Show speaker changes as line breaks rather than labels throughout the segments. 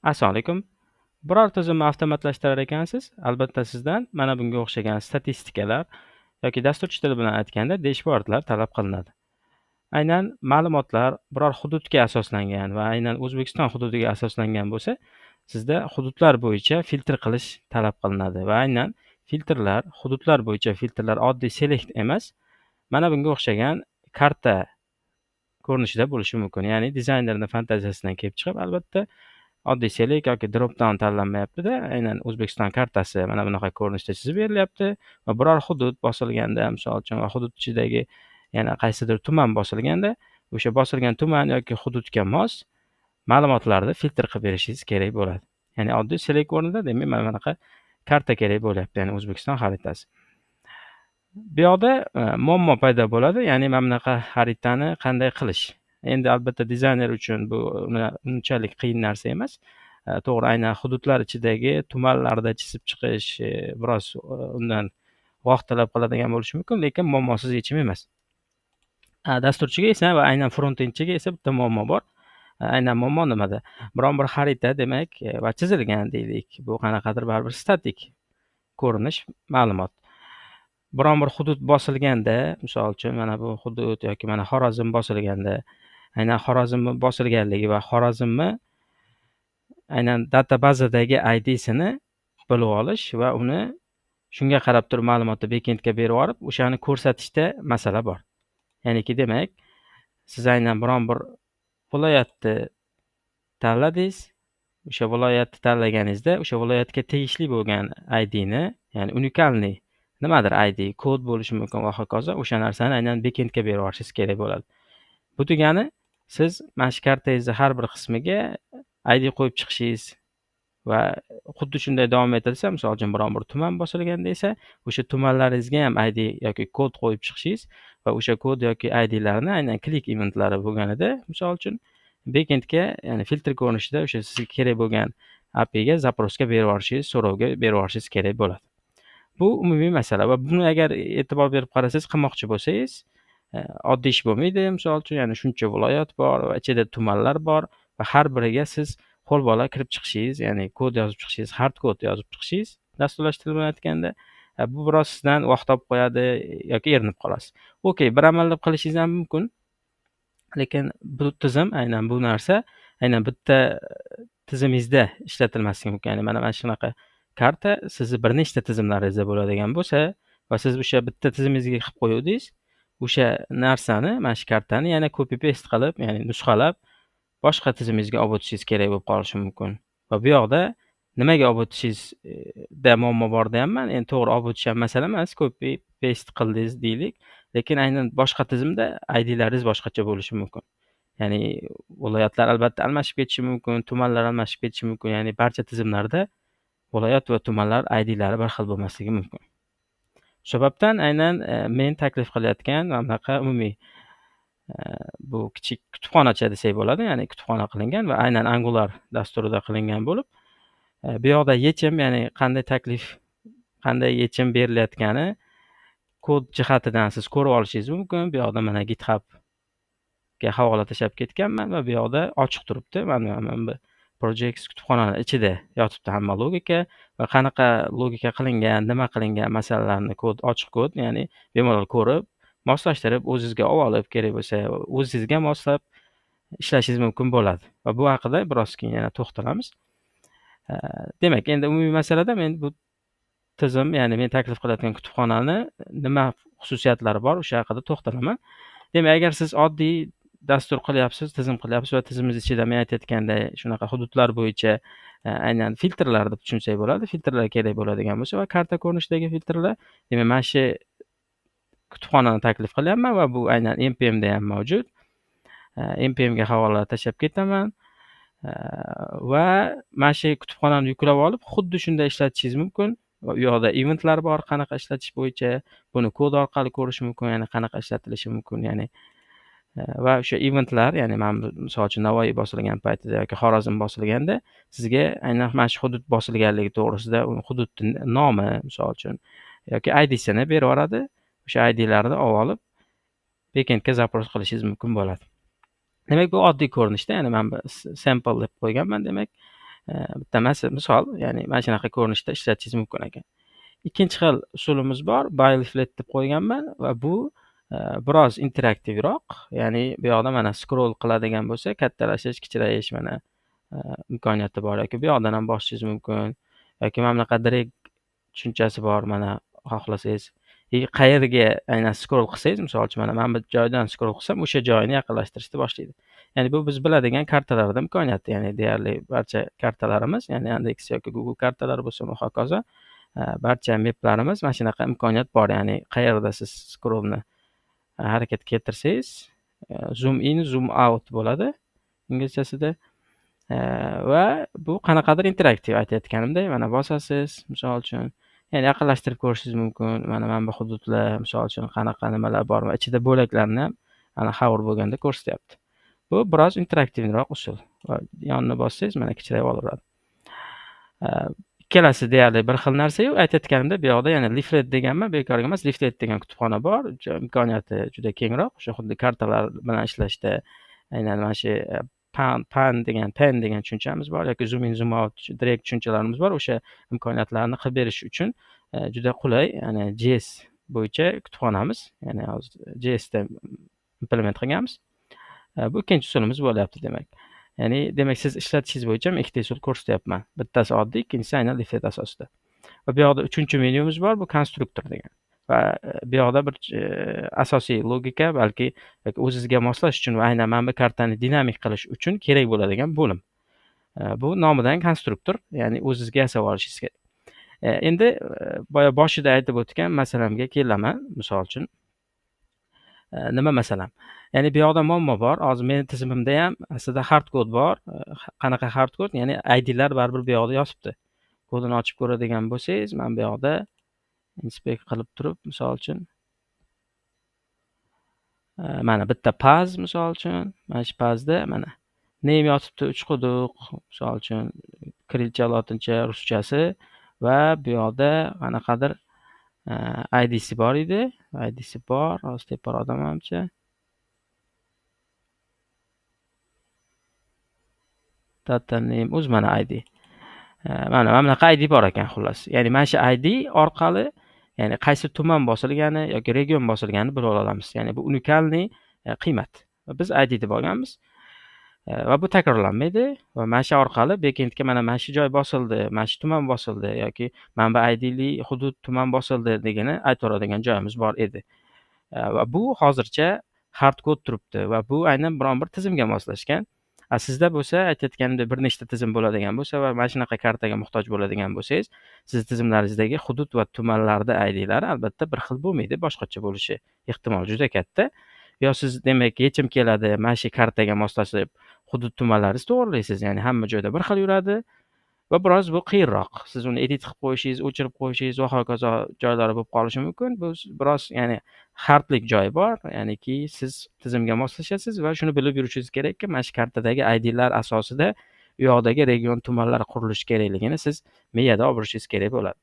Assalomu alaykum. Biror tizimni avtomatlashtirar ekansiz, albatta sizdan mana bunga o'xshagan statistikalar yoki dasturchi tili bilan aytganda dashboardlar talab qilinadi. Aynan ma'lumotlar biror hududga asoslangan va aynan O'zbekiston hududiga asoslangan bo'lsa, sizda hududlar bo'yicha filtr qilish talab qilinadi va aynan filtrlar, hududlar bo'yicha filtrlar oddiy select emas, mana bunga o'xshagan karta ko'rinishida bo'lishi mumkin. Ya'ni dizaynerning fantaziyasidan kelib chiqib, albatta oddiy select yoki drop down tanlanmayapti-da, aynan O'zbekiston kartasi mana bunaqa ko'rinishda chizib berilyapti va biror hudud bosilganda, misol uchun, va hudud ichidagi yana qaysidir tuman bosilganda, o'sha bosilgan tuman yoki hududga mos ma'lumotlarni filtr qilib berishingiz kerak bo'ladi. Ya'ni oddiy select o'rnida, demak, mana bunaqa karta kerak bo'lyapti, ya'ni O'zbekiston xaritasi. Bu yoqda muammo paydo bo'ladi, ya'ni mana bunaqa xaritani qanday qilish? Endi albatta dizayner uchun bu unchalik qiyin narsa emas. To'g'ri, aynan hududlar ichidagi tumanlarda chizib chiqish biroz undan vaqt talab qiladigan bo'lishi mumkin, lekin muammosiz yechim emas. Dasturchiga esa va aynan frontendchiga esa bitta muammo bor. Aynan muammo nimada? Biron bir xarita, demak, va chizilgan deylik. Bu qanaqadir baribir statik ko'rinish, ma'lumot. Biron bir hudud bosilganda, misol uchun, mana bu hudud yoki mana Xorazm bosilganda, aynan Xorazmni bosilganligi va Xorazmni aynan data bazadagi IDsini bilib olish va uni shunga qarab turib ma'lumotni backendga berib yuborib, o'shani ko'rsatishda masala bor. Ya'niki, demak, siz aynan biron bir viloyatni tanladingiz, o'sha viloyatni tanlaganingizda o'sha viloyatga tegishli bo'lgan IDni, ya'ni уникальный nimadir ID, kod bo'lishi mumkin va hokazo, o'sha narsani aynan backendga berib yuborishingiz kerak bo'ladi. Bu degani, siz mana shu kartangizni har bir qismiga ID qo'yib chiqishingiz va xuddi shunday davom etilsa, misol uchun, biron bir tuman bosilganda esa o'sha tumanlaringizga ham ID yoki kod qo'yib chiqishingiz va o'sha kod yoki IDlarni aynan click eventlari bo'lganida, misol uchun, backendga, ya'ni filtr ko'rinishida o'sha sizga kerak bo'lgan APIga запрос ga berib yuborishingiz, so'rovga berib yuborishingiz kerak bo'ladi. Bu umumiy masala va buni agar e'tibor berib qarasangiz, qilmoqchi bo'lsangiz, oddiy ish bo'lmaydi, misol uchun, ya'ni shuncha viloyat bor va ichida tumanlar bor va har biriga siz qo'lbola kirib chiqishingiz, ya'ni kod yozib chiqishingiz, hard kod yozib chiqishingiz, dasturlash tili bilan aytganda, bu biroz sizdan vaqt olib qo'yadi yoki erinib qolasiz. Okey, bir amallab qilishingiz ham mumkin, lekin bu tizim, aynan bu narsa aynan bitta tizimingizda ishlatilmasligi mumkin. Ya'ni mana shunaqa karta sizni bir nechta tizimlaringizda bo'ladigan bo'lsa va siz o'sha bitta tizimingizga qilib qo'yuvdingiz, o'sha narsani, mana shu kartani yana copy paste qilib, ya'ni nusxalab boshqa tizimingizga olib o'tishingiz kerak bo'lib qolishi mumkin. Va bu yoqda nimaga olib o'tishingizda muammo bor deyapman. Endi to'g'ri, olib o'tish ham masala emas, copy paste qildingiz deylik, lekin aynan boshqa tizimda IDlaringiz boshqacha bo'lishi mumkin. Ya'ni viloyatlar albatta almashib ketishi mumkin, tumanlar almashib ketishi mumkin. Ya'ni barcha tizimlarda viloyat va tumanlar IDlari bir xil bo'lmasligi mumkin. Shu sababdan aynan men taklif qilayotgan mana bunaqa umumiy bu kichik kutubxonacha desak bo'ladi, ya'ni kutubxona qilingan va aynan Angular dasturida qilingan bo'lib, bu yoqda yechim, ya'ni qanday taklif, qanday yechim berilayotgani kod jihatidan siz ko'rib olishingiz mumkin. Bu yoqda mana GitHubga havola tashlab ketganman va bu yoqda ochiq turibdi. Mana bu projects kutubxonani ichida yotibdi hamma logika va qanaqa logika qilingan, nima qilingan masalalarni kod, ochiq kod, ya'ni bemalol ko'rib, moslashtirib, o'zizga olib olib, kerak bo'lsa o'zizga moslab ishlashingiz mumkin bo'ladi. Va bu haqida biroz keyin yana to'xtalamiz. Demak, endi umumiy masalada men bu tizim, ya'ni men taklif qilayotgan kutubxonani nima xususiyatlari bor, o'sha haqida to'xtalaman. Demak, agar siz oddiy dastur qilyapsiz, tizim qilyapsiz va tizimingiz ichida men aytayotganday shunaqa hududlar bo'yicha aynan filtrlar deb tushunsak bo'ladi. Filtrlar kerak bo'ladigan bo'lsa va karta ko'rinishidagi filtrlar, demak, mana shu kutubxonani taklif qilyapman va bu aynan npmda ham mavjud. npmga havola tashlab ketaman va mana shu kutubxonani yuklab olib, xuddi shunday ishlatishingiz mumkin. Va u yoqda eventlar bor, qanaqa ishlatish bo'yicha, buni kod orqali ko'rish mumkin, ya'ni qanaqa ishlatilishi mumkin, ya'ni va o'sha eventlar, ya'ni mana bu, misol uchun, Navoiy bosilgan paytida yoki Xorazm bosilganda sizga aynan mana shu hudud bosilganligi to'g'risida hududni nomi, misol uchun, yoki IDsini berib yuboradi. O'sha IDlarni olib olib, backendga запрос qilishingiz mumkin bo'ladi. Demak, bu oddiy ko'rinishda, ya'ni mana bu sample deb qo'yganman, demak. Bitta misol, ya'ni mana shunaqa ko'rinishda ishlatishingiz mumkin ekan. Ikkinchi xil usulimiz bor, by leaflet deb qo'yganman va bu biroz interaktivroq, ya'ni bu yoqda mana scroll qiladigan bo'lsa, kattalashish, kichrayish mana imkoniyati bor yoki bu yoqdan ham bosishingiz mumkin yoki mana bunaqa drag tushunchasi bor, mana xohlasangiz qayerga aynan scroll qilsangiz, misol uchun mana bu joydan scroll qilsam, o'sha joyini yaqinlashtirishni boshlaydi. Ya'ni bu biz biladigan kartalarda imkoniyati, ya'ni deyarli barcha kartalarimiz, ya'ni Yandex yoki Google kartalari bo'lsin va hokazo, barcha maplarimiz mana shunaqa imkoniyat bor. Ya'ni qayerda siz scrollni harakat keltirsangiz, zoom in, zoom out bo'ladi inglizchasida. Va bu qanaqadir interaktiv, aytayotganimdek, mana bosasiz, misol uchun, ya'ni yaqinlashtirib ko'rishingiz mumkin. Mana bu hududlar, misol uchun, qanaqa nimalar bor va ichida bo'laklarni ham ana hover bo'lganda ko'rsatyapti. Bu biroz interaktivroq usul. Va yonini bossangiz mana kichrayib olaveradi. Ikkalasi deyarli bir xil narsa-yu, aytayotganimda bu yoqda yana leaflet deganman, bekorga emas, leaflet degan kutubxona bor. Imkoniyati juda kengroq. O'sha xuddi kartalar bilan ishlashda aynan mana shu pan degan, pen degan tushunchamiz bor yoki zoom in, zoom out, drag tushunchalarimiz bor. O'sha imkoniyatlarni qilib berish uchun juda qulay, ya'ni JS bo'yicha kutubxonamiz, ya'ni hozir JSda implement qilganmiz. Bu ikkinchi usulimiz bo'lyapti demak. Ya'ni demak siz ishlatishingiz bo'yicha men ikkita usul ko'rsatyapman. Bittasi oddiy, ikkinchisi aynan leaflet asosida. Va bu yoqda uchinchi menyumiz bor, bu konstruktor degan. Va bu yoqda bir asosiy logika, balki o'zizga moslash uchun va aynan mana bu kartani dinamik qilish uchun kerak bo'ladigan bo'lim. Bu nomidan konstruktor, ya'ni o'zizga yasab olishingiz kerak. Endi boya boshida aytib o'tgan masalamga kelaman, misol uchun. Nima masalam? Ya'ni bu yoqda muammo bor. Hozir meni tizimimda ham aslida hard kod bor. Qanaqa hard kod? Ya'ni IDlar baribir bu yoqda yotibdi. Kodini ochib ko'radigan bo'lsangiz, men bu yoqda inspect qilib turib, misol uchun, mana bitta paz, misol uchun, mana shu pazda mana name yotibdi, Uchquduq, misol uchun, kirilcha, lotincha, ruschasi va bu yoqda qanaqadir IDsi bor edi. IDsi bor, hozir teparoqda manimcha. Data name o'z mana ID. Mana bunaqa ID bor ekan xullas. Ya'ni mana shu ID orqali, ya'ni qaysi tuman bosilgani yoki region bosilganini bila olamiz. Ya'ni bu unikalniy qiymat. Biz ID deb olganmiz. Va bu takrorlanmaydi va mana shu orqali backendga mana shu joy bosildi, mana shu tuman bosildi yoki mana bu IDli hudud tuman bosildi degani aytaveradigan joyimiz bor edi. Va bu hozircha hard kod turibdi va bu aynan biron bir tizimga moslashgan. Sizda bo'lsa, aytayotganimdek, bir nechta tizim bo'ladigan bo'lsa va mana shunaqa kartaga muhtoj bo'ladigan bo'lsangiz, siz tizimlaringizdagi hudud va tumanlarda IDlari albatta bir xil bo'lmaydi, boshqacha bo'lishi ehtimol juda katta. Yo siz demak yechim keladi, mana shu kartaga moslashib hudud tumanlaringizni to'g'rilaysiz, ya'ni hamma joyda bir xil yuradi va biroz bu qiyinroq. Siz uni edit qilib qo'yishingiz, o'chirib qo'yishingiz va hokazo joylari bo'lib qolishi mumkin. Bu biroz, ya'ni hardlik joyi bor, ya'niki siz tizimga moslashasiz va shuni bilib yurishingiz kerakki, mana shu kartadagi IDlar asosida u yoqdagi region tumanlar qurilishi kerakligini siz miyada olib yurishingiz kerak bo'ladi.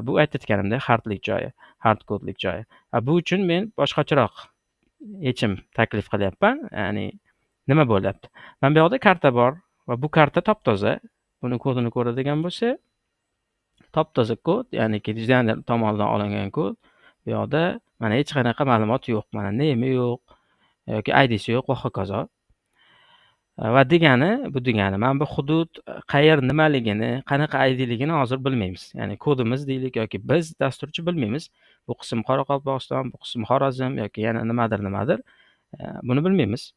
Bu aytayotganimdek hardlik joyi, hard kodlik joyi. Bu uchun men boshqacharoq yechim taklif qilyapman. Ya'ni nima bo'lyapti? Mana bu yoqda karta bor va bu karta top-toza. Buni kodini ko'radigan bo'lsa, top-toza kod, ya'ni dizayner tomonidan olingan kod. Bu yoqda mana hech qanaqa ma'lumot yo'q, mana name yo'q yoki IDsi yo'q va hokazo. Va degani, bu degani mana bu hudud qayer nimaligini, qanaqa IDligini hozir bilmaymiz. Ya'ni kodimiz deylik yoki biz dasturchi bilmaymiz. Bu qism Qoraqalpog'iston, bu qism Xorazm yoki yana nimadir nimadir. Buni bilmaymiz.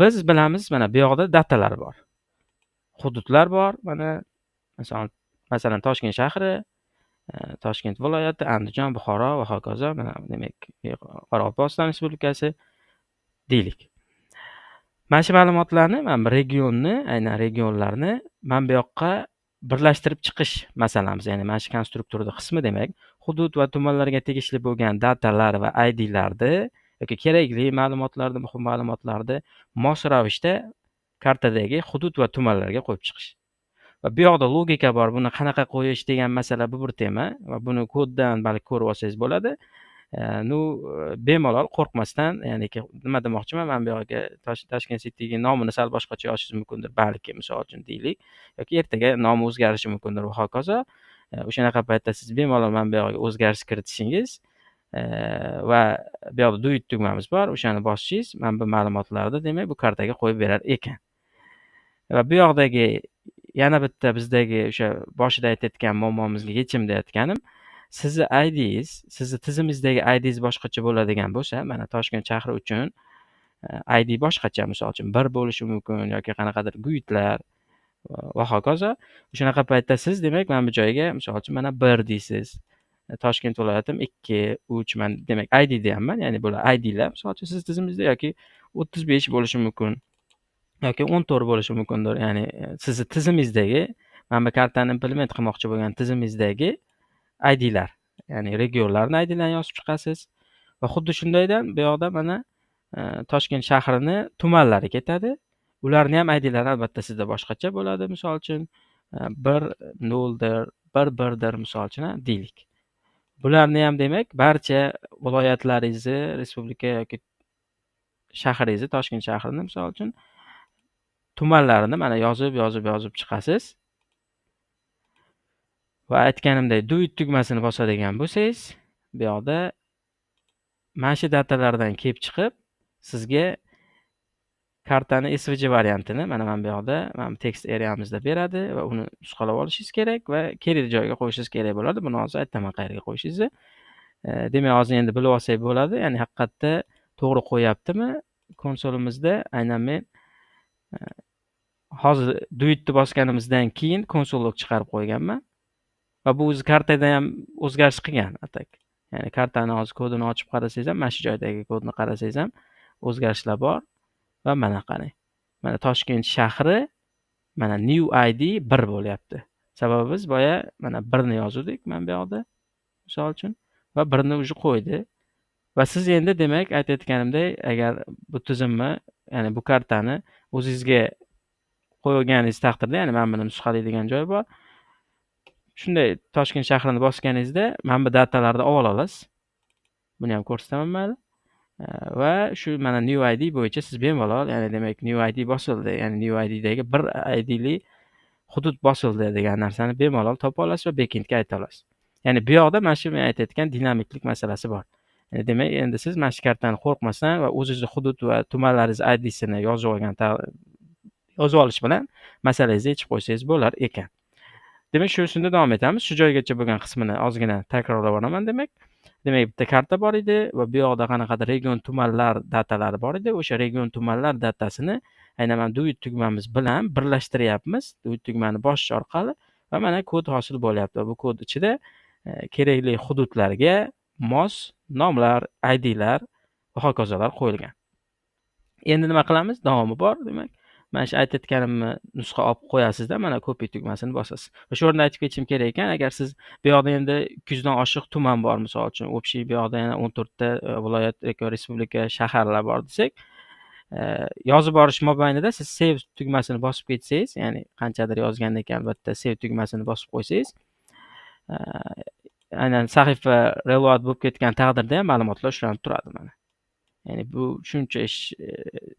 Biz bilamiz, mana bu yoqda datalar bor. Hududlar bor, mana masalan Toshkent shahri, Toshkent viloyati, Andijon, Buxoro va hokazo, mana demak Qoraqalpog'iston Respublikasi deylik. Mana shu ma'lumotlarni, mana bu regionni, aynan regionlarni mana bu yoqqa birlashtirib chiqish masalamiz, ya'ni mana shu konstruktorning qismi demak, hudud va tumanlarga tegishli bo'lgan datalar va IDlarni yoki kerakli ma'lumotlarni, muhim ma'lumotlarni mos ravishda kartadagi hudud va tumanlarga qo'yib chiqish. Va bu yoqda logika bor, buni qanaqa qo'yish degan masala bu bir tema va buni koddan balki ko'rib olsangiz bo'ladi. Ну, bemalol qo'rqmasdan, ya'ni nima demoqchiman, mana bu yoqga Tashkent Cityga nomini sal boshqacha yozishingiz mumkindir, balki, misol uchun deylik, yoki ertaga nomi o'zgarishi mumkindir va hokazo. O'shanaqa paytda siz bemalol mana bu yoqqa o'zgarish kiritishingiz va bu yoqda do it tugmamiz bor, o'shani bosishingiz mana bu ma'lumotlarni demak bu kartaga qo'yib berar ekan. Va bu yoqdagi yana bitta bizdagi o'sha boshida aytayotgan muammomizga yechim deyotganim, sizni IDingiz, sizni tizimingizdagi IDingiz boshqacha bo'ladigan bo'lsa, mana Toshkent shahri uchun ID boshqacha, misol uchun 1 bo'lishi mumkin yoki qanaqadir GUIDlar va hokazo. Shunaqa paytda siz demak mana bu joyga misol uchun mana 1 deysiz. Toshkent viloyatim 2, 3, man demak ID deyapman, ya'ni bular IDlar misol uchun siz tizimingizda yoki 35 bo'lishi mumkin yoki 14 bo'lishi mumkindir. Ya'ni sizni tizimingizdagi mana bu kartani implement qilmoqchi bo'lgan tizimingizdagi IDlar, ya'ni regionlarni IDlarini yozib chiqasiz va xuddi shundaydan bu yoqda mana Toshkent shahrini tumanlari ketadi. Ularni ham IDlari albatta sizda boshqacha bo'ladi, misol uchun 1 0dir, 1 1dir misol uchun, deylik. Bularni ham demak barcha viloyatlaringizni, respublika yoki shahringizni, Toshkent shahrini misol uchun tumanlarini mana yozib, yozib, yozib chiqasiz. Va aytganimdek, do it tugmasini bosadigan bo'lsangiz, bu yoqda mana shu datalardan kelib chiqib, sizga kartani SVG variantini mana bu yoqda, mana bu text areamizda beradi va uni nusxalab olishingiz kerak va kerakli joyga qo'yishingiz kerak bo'ladi. Buni hozir aytaman qayerga qo'yishingizni. Demak, hozir endi bilib olsak bo'ladi. Ya'ni haqiqatda to'g'ri qo'yaptimi konsolimizda? Aynan men hozir do itni bosganimizdan keyin console log chiqarib qo'yganman. Va bu o'zi kartada ham o'zgarish qilgan atak. Ya'ni kartani hozir kodini ochib qarasangiz ham, mana shu joydagi kodni qarasangiz ham o'zgarishlar bor. Va mana qarang. Mana Toshkent shahri mana new ID 1 bo'lyapti. Sababi biz boya mana 1 ni yozuvdik mana bu yoqda misol uchun va 1 ni уже qo'ydi. Va siz endi demak aytayotganimdek, agar bu tizimni, ya'ni bu kartani o'zingizga qo'yganingiz taqdirda, ya'ni mana buni nusxalaydigan joy bor. Shunday Toshkent shahrini bosganingizda mana bu datalarni olib olasiz. Buni ham ko'rsataman mayli. Va shu mana new ID bo'yicha siz bemalol, ya'ni demak new ID bosildi, ya'ni new IDdagi bir IDli hudud bosildi degan narsani bemalol topa olasiz va backendga ayta olasiz. Ya'ni bu yoqda mana shu men aytayotgan dinamiklik masalasi bor. Ya'ni demak endi siz mana shu kartani qo'rqmasdan va o'zingizni hudud va tumanlaringiz IDsini yozib olgan yozib olish bilan masalangizni yechib qo'ysangiz bo'lar ekan. Demak, shu ustunda davom etamiz. Shu joygacha bo'lgan qismini ozgina takrorlab boraman demak. Demak, bitta karta bor edi va bu yoqda qanaqadir region tumanlar datalari bor edi. O'sha region tumanlar datasini aynan mana do it tugmamiz bilan birlashtiryapmiz. Do it tugmani bosish orqali va mana kod hosil bo'lyapti. Bu kod ichida kerakli hududlarga mos nomlar, IDlar va hokazolar qo'yilgan. Endi nima qilamiz? Davomi bor, demak. Mana shu aytayotganimni nusxa olib qo'yasizda, mana copy tugmasini bosasiz. Va shu o'rinda aytib ketishim kerak ekan, agar siz bu yoqda endi 200 dan oshiq tuman bor, misol uchun, общий bu yoqda yana 14 ta viloyat yoki respublika shaharlar bor desak, yozib borish mobaynida siz save tugmasini bosib ketsangiz, ya'ni qanchadir yozgandan keyin albatta save tugmasini bosib qo'ysangiz, aynan sahifa reload bo'lib ketgan taqdirda ham ma'lumotlar ushlanib turadi mana. Ya'ni bu shuncha ish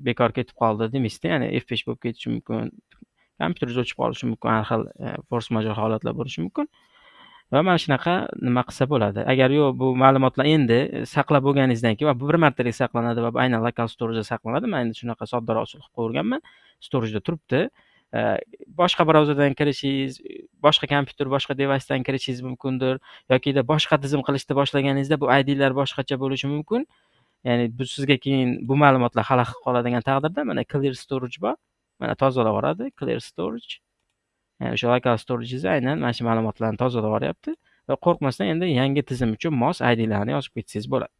bekor ketib qoldi demaysizda, ya'ni F5 bo'lib ketishi mumkin, kompyuteringiz o'chib qolishi mumkin, har xil форс-мажор holatlar bo'lishi mumkin. Va mana shunaqa nima qilsa bo'ladi. Agar yo'q, bu ma'lumotlar endi saqlab bo'lganingizdan keyin va bu bir martalik saqlanadi va bu aynan local storageda saqlanadi. Men endi shunaqa soddaroq usul qilib qo'yganman. Storageda turibdi. Boshqa brauzerdan kirishingiz, boshqa kompyuter, boshqa devicedan kirishingiz mumkindir yokida boshqa tizim qilishni boshlaganingizda bu IDlar boshqacha bo'lishi mumkin. Ya'ni bu sizga keyin bu ma'lumotlar xalaqit qilib qoladigan taqdirda mana clear storage bor. Mana tozalab yuboradi, clear storage. Ya'ni o'sha local storageingizni aynan mana shu ma'lumotlarni tozalab yuboryapti va qo'rqmasdan endi yangi tizim uchun mos IDlarni yozib ketsangiz bo'ladi.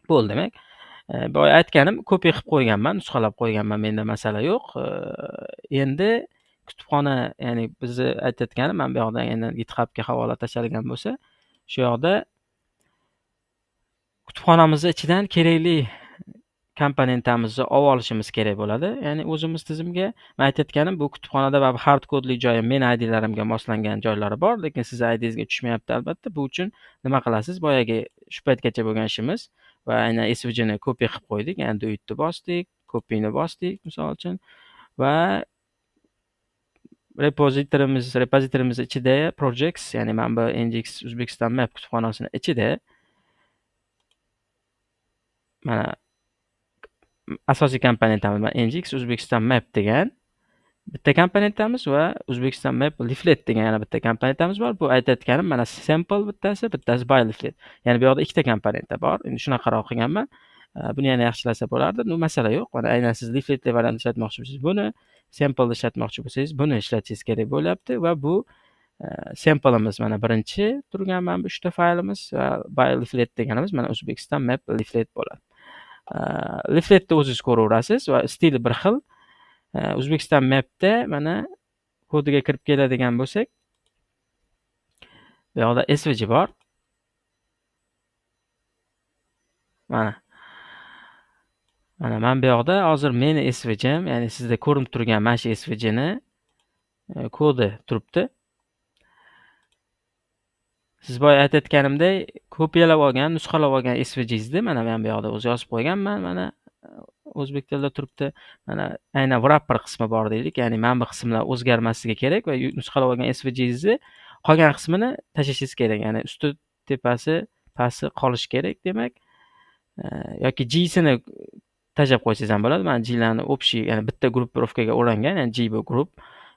Bo'ldi demak. Boya aytganim copy qilib qo'yganman, nusxalab qo'yganman, menda masala yo'q. Endi kutubxona, ya'ni bizni aytayotganim mana bu yoqda endi GitHubga havola tashlangan bo'lsa, shu yoqda kutubxonamizni ichidan kerakli komponentamizni olib olishimiz kerak bo'ladi. Ya'ni o'zimiz tizimga men aytayotganim bu kutubxonada va hard kodli joyi men IDlarimga moslangan joylari bor, lekin sizni IDingizga tushmayapti albatta. Bu uchun nima qilasiz? Boyagi shu paytgacha bo'lgan ishimiz va aynan SVGni copy qilib qo'ydik. Ya'ni do itni bosdik, copyni bosdik misol uchun va repozitorimiz ichida projects, ya'ni mana bu NGX Uzbekistan Map kutubxonasini ichida mana asosiy komponentamiz mana NGX Uzbekistan Map degan bitta komponentamiz va Uzbekistan Map Leaflet degan yana bitta komponentamiz bor. Bu aytayotganim mana sample bittasi, bittasi by leaflet. Ya'ni bu yoqda ikkita komponenta bor. Endi shunaqaroq qilganman. Buni yana yaxshilasa bo'lardi. Ну, masala yo'q. Mana aynan siz leafletli variant ishlatmoqchi bo'lsangiz buni, sample ishlatmoqchi bo'lsangiz buni ishlatishingiz kerak bo'lyapti va bu sampleimiz mana birinchi turgan mana bu uchta faylimiz va by leaflet deganimiz mana Uzbekistan Map Leaflet bo'ladi. Leafletni o'zingiz ko'raverasiz va stili bir xil. Uzbekistan Mapda mana kodiga kirib keladigan bo'lsak, bu yoqda SVG bor. Mana. Mana men bu yoqda hozir meni SVGm, ya'ni sizda ko'rinib turgan mana shu SVGni kodi turibdi. Siz boya aytayotganimdek, kopiyalab olgan, nusxalab olgan SVGingizni mana men bu yoqda o'zi yozib qo'yganman, mana o'zbek tilida turibdi. Mana aynan wrapper qismi bor deylik, ya'ni mana bu qismlar o'zgarmasligi kerak va nusxalab olgan SVGingizni qolgan qismini tashlashingiz kerak. Ya'ni usti, tepasi, pasti qolishi kerak demak. Yoki G'sini tashlab qo'ysangiz ham bo'ladi. Mana G'larni общий, ya'ni bitta gruppirovkaga o'rangan, ya'ni G bu group,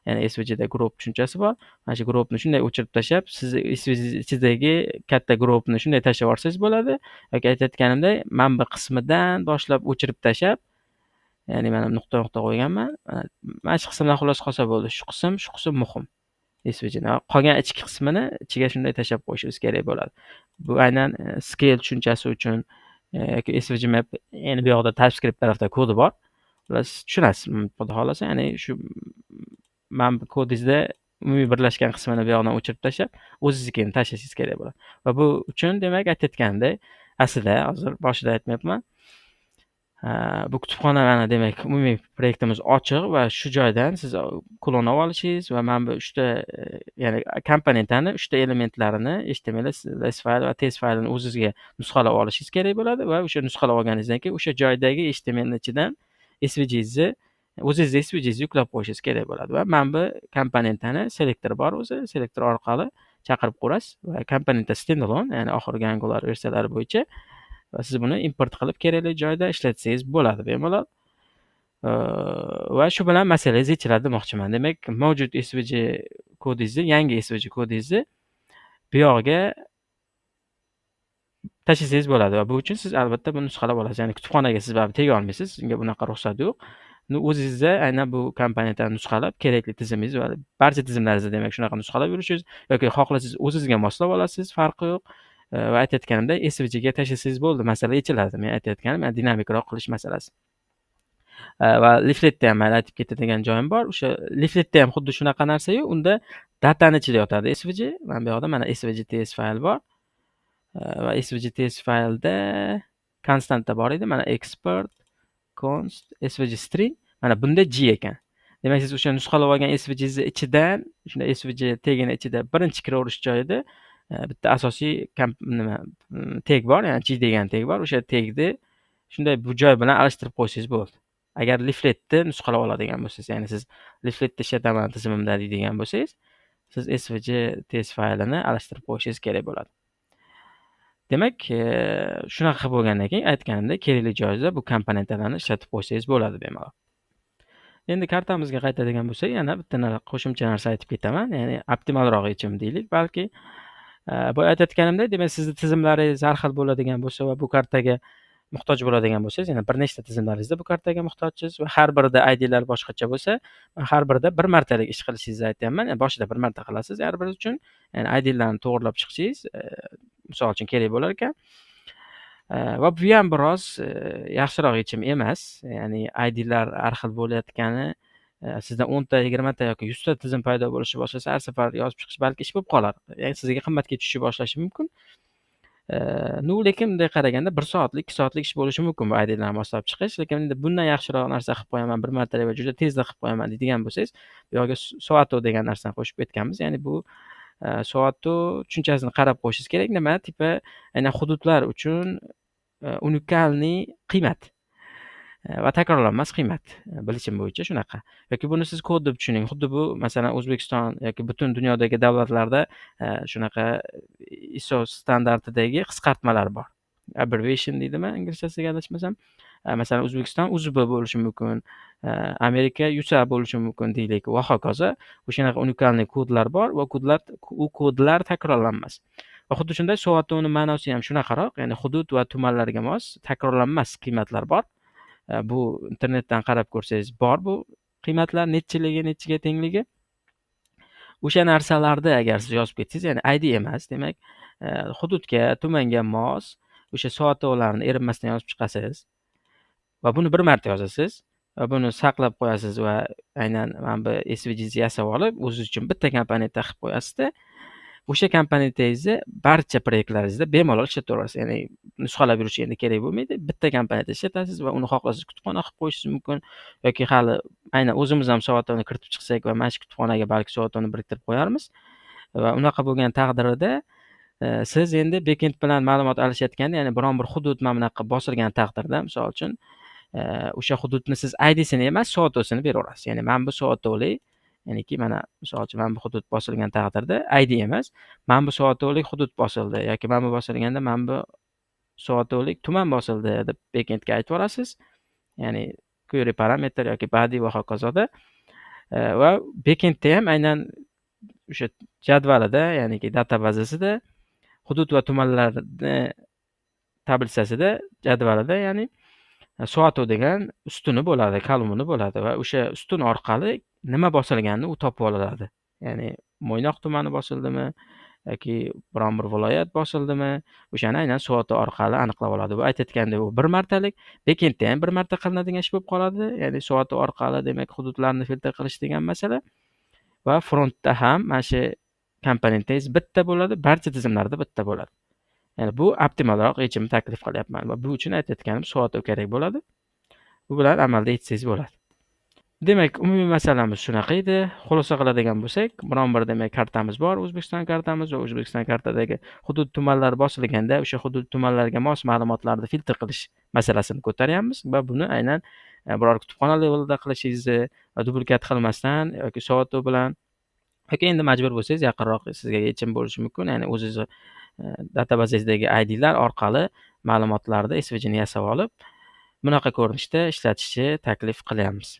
ya'ni SVGda group tushunchasi bor. Mana shu groupni shunday o'chirib tashlab, sizni SVG ichidagi katta groupni shunday tashlab yuborsangiz bo'ladi. Yoki aytayotganimdek, mana bu qismidan boshlab o'chirib tashlab, ya'ni mana nuqta nuqta qo'yganman. Mana shu qismdan xullas qolsa bo'ldi. Shu qism, shu qism muhim. SVGni qolgan ichki qismini ichiga shunday tashlab qo'yishingiz kerak bo'ladi. Bu aynan scale tushunchasi uchun yoki SVG map, ya'ni bu yoqda TypeScript tarafda kodi bor. Ular siz tushunasiz, xudo xohlasa, ya'ni shu mana bu kodingizda umumiy birlashgan qismini bu yoqdan o'chirib tashlab, o'zingiznikini tashlashingiz kerak bo'ladi. Va bu uchun demak aytayotganimdek, aslida hozir boshida aytmayapman. Bu kutubxona mana demak umumiy proyektimiz ochiq va shu joydan siz klon olib olishingiz va mana bu uchta, ya'ni komponentani uchta elementlarini HTML, S fayl va TS faylini o'zingizga nusxalab olishingiz kerak bo'ladi va o'sha nusxalab olganingizdan keyin o'sha joydagi HTML ichidan SVGingizni, o'zingizni SVGingizni yuklab qo'yishingiz kerak bo'ladi va mana bu komponentani selektor bor o'zi, selektor orqali chaqirib qo'yasiz va komponenta standalone, ya'ni oxirgi Angular versiyalari bo'yicha va siz buni import qilib kerakli joyda ishlatsangiz bo'ladi bemalol. Va shu bilan masalangiz yechiladi demoqchiman. Demak, mavjud SVG kodingizni, yangi SVG kodingizni bu yog'iga tashlasangiz bo'ladi va bu uchun siz albatta buni nusxalab olasiz. Ya'ni kutubxonaga siz baribir tega olmaysiz, unga bunaqa ruxsat yo'q. O'zingizda aynan bu komponentlarni nusxalab, kerakli tizimingiz va barcha tizimlaringizda demak shunaqa nusxalab yurishingiz yoki xohlasangiz o'zingizga moslab olasiz, farqi yo'q. Va aytayotganimdek, SVG ga tashlasangiz bo'ldi, masala yechiladi. Men aytayotganim, ya'ni dinamikroq qilish masalasi. Va leafletda ham mayli aytib ketadigan joyim bor. O'sha leafletda ham xuddi shunaqa narsa-yu, unda datani ichida yotadi SVG. Mana bu yoqda mana SVG TS fayl bor. Va SVG TS faylda konstanta bor edi. Mana export const SVG string. Mana bunda G ekan. Demak, siz o'sha nusxalab olgan SVGingizni ichidan, shunda SVG tegini ichida birinchi kiraverish joyida bitta asosiy nima teg bor, ya'ni G degan teg bor. O'sha tegni shunday bu joy bilan alishtirib qo'ysangiz bo'ldi. Agar leafletni nusxalab oladigan bo'lsangiz, ya'ni siz leafletni ishlataman tizimimda deydigan bo'lsangiz, siz SVG TS faylini alishtirib qo'yishingiz kerak bo'ladi. Demak, shunaqa qilib bo'lgandan keyin aytganimdek, kerakli joyida bu komponentlarni ishlatib qo'ysangiz bo'ladi bemalol. Endi kartamizga qaytadigan bo'lsak, yana bitta qo'shimcha narsa aytib ketaman, ya'ni optimalroq yechim deylik balki. Boya aytayotganimdek, demak, sizni tizimlaringiz har xil bo'ladigan bo'lsa va bu kartaga muhtoj bo'ladigan bo'lsangiz, ya'ni bir nechta tizimlaringizda bu kartaga muhtojsiz va har birida IDlar boshqacha bo'lsa, har birida bir martalik ish qilishingizni aytyapman. Ya'ni boshida bir marta qilasiz har biri uchun, ya'ni IDlarni to'g'irlab chiqishingiz, misol uchun kerak bo'lar ekan. Va bu ham biroz yaxshiroq yechim emas. Ya'ni IDlar har xil bo'layotgani, sizda 10 ta, 20 ta yoki 100 ta tizim paydo bo'lishni boshlasa, har safar yozib chiqish balki ish bo'lib qolar. Ya'ni sizga qimmatga tushishni boshlashi mumkin. Ну, lekin bunday qaraganda 1 soatlik, 2 soatlik ish bo'lishi mumkin bu IDlarni moslab chiqish. Lekin endi bundan yaxshiroq narsa qilib qo'yaman, bir martalik va juda tezda qilib qo'yaman deydigan bo'lsangiz, bu yoqga Soato degan narsani qo'shib ketganmiz. Ya'ni bu Soato tushunchasini qarab qo'yishingiz kerak. Nima типа aynan hududlar uchun уникальный qiymat va takrorlanmas qiymat. Bilishim bo'yicha shunaqa. Yoki buni siz kod deb tushuning. Xuddi bu masalan O'zbekiston yoki butun dunyodagi davlatlarda shunaqa ISO standartidagi qisqartmalar bor. Abbreviation deydimi inglizchasiga adashmasam. Masalan O'zbekiston UZB bo'lishi mumkin, Amerika USA bo'lishi mumkin deylik va hokazo. O'shanaqa уникальный kodlar bor va u kodlar takrorlanmas. Va xuddi shunday Soatoni ma'nosi ham shunaqaroq, ya'ni hudud va tumanlarga mos takrorlanmas qiymatlar bor. Bu internetdan qarab ko'rsangiz bor bu qiymatlar nechchiligi, nechiga tengligi. O'sha narsalarni agar siz yozib ketsangiz, ya'ni ID emas, demak, hududga, tumanga mos o'sha soatolarni erinmasdan yozib chiqasiz va buni bir marta yozasiz va buni saqlab qo'yasiz va aynan mana bu SVG'ni yasab olib, o'zingiz uchun bitta komponentda qilib qo'yasizda, o'sha komponentingizni barcha proyektlaringizda bemalol ishlataverasiz. Ya'ni nusxalab yurish endi kerak bo'lmaydi. Bitta komponentda ishlatasiz va uni xohlasangiz kutubxona qilib qo'yishingiz mumkin yoki hali aynan o'zimiz ham Soatoni kiritib chiqsak va mana shu kutubxonaga balki Soatoni biriktirib qo'yarmiz. Va unaqa bo'lgan taqdirida siz endi backend bilan ma'lumot alishayotganda, ya'ni biron bir hudud mana bunaqa bosilgan taqdirda, misol uchun, o'sha hududni siz IDsini emas, soatosini beraverasiz. Ya'ni mana bu soatoli, ya'niki mana misol uchun mana bu hudud bosilgan taqdirda ID emas, mana bu soatolik hudud bosildi yoki mana bu bosilganda mana bu soatolik tuman bosildi deb backendga aytib yuborasiz. Ya'ni query parametr yoki body va hokazoda. Va backendda ham aynan o'sha jadvalida, ya'niki data bazasida hudud va tumanlarni tablitsasida, jadvalida, ya'ni soato degan ustuni bo'ladi, kolumni bo'ladi va o'sha ustun orqali nima bosilganini u topib oladi. Ya'ni Mo'ynoq tumani bosildimi yoki biron bir viloyat bosildimi, o'shani aynan soato orqali aniqlab oladi. Bu aytayotgandek, u bir martalik, backendda ham bir marta qilinadigan ish bo'lib qoladi. Ya'ni soato orqali demak hududlarni filtr qilish degan masala va frontda ham mana shu komponentingiz bitta bo'ladi, barcha tizimlarda bitta bo'ladi. Ya'ni bu optimalroq yechimni taklif qilyapman va bu uchun aytayotganim soato kerak bo'ladi. Bu bilan amalda yetsangiz bo'ladi. Demak, umumiy masalamiz shunaqa edi. Xulosa qiladigan bo'lsak, biron bir demak kartamiz bor, O'zbekiston kartamiz va O'zbekiston kartadagi hudud tumanlar bosilganda o'sha hudud tumanlarga mos ma'lumotlarni filtr qilish masalasini ko'taryapmiz va buni aynan biror kutubxona levelida qilishingizni va duplikat qilmasdan yoki soato bilan yoki endi majbur bo'lsangiz yaqinroq sizga yechim bo'lishi mumkin. Ya'ni o'zingizni databazingizdagi IDlar orqali ma'lumotlarni SVGni yasab olib, bunaqa ko'rinishda ishlatishni taklif qilyapmiz.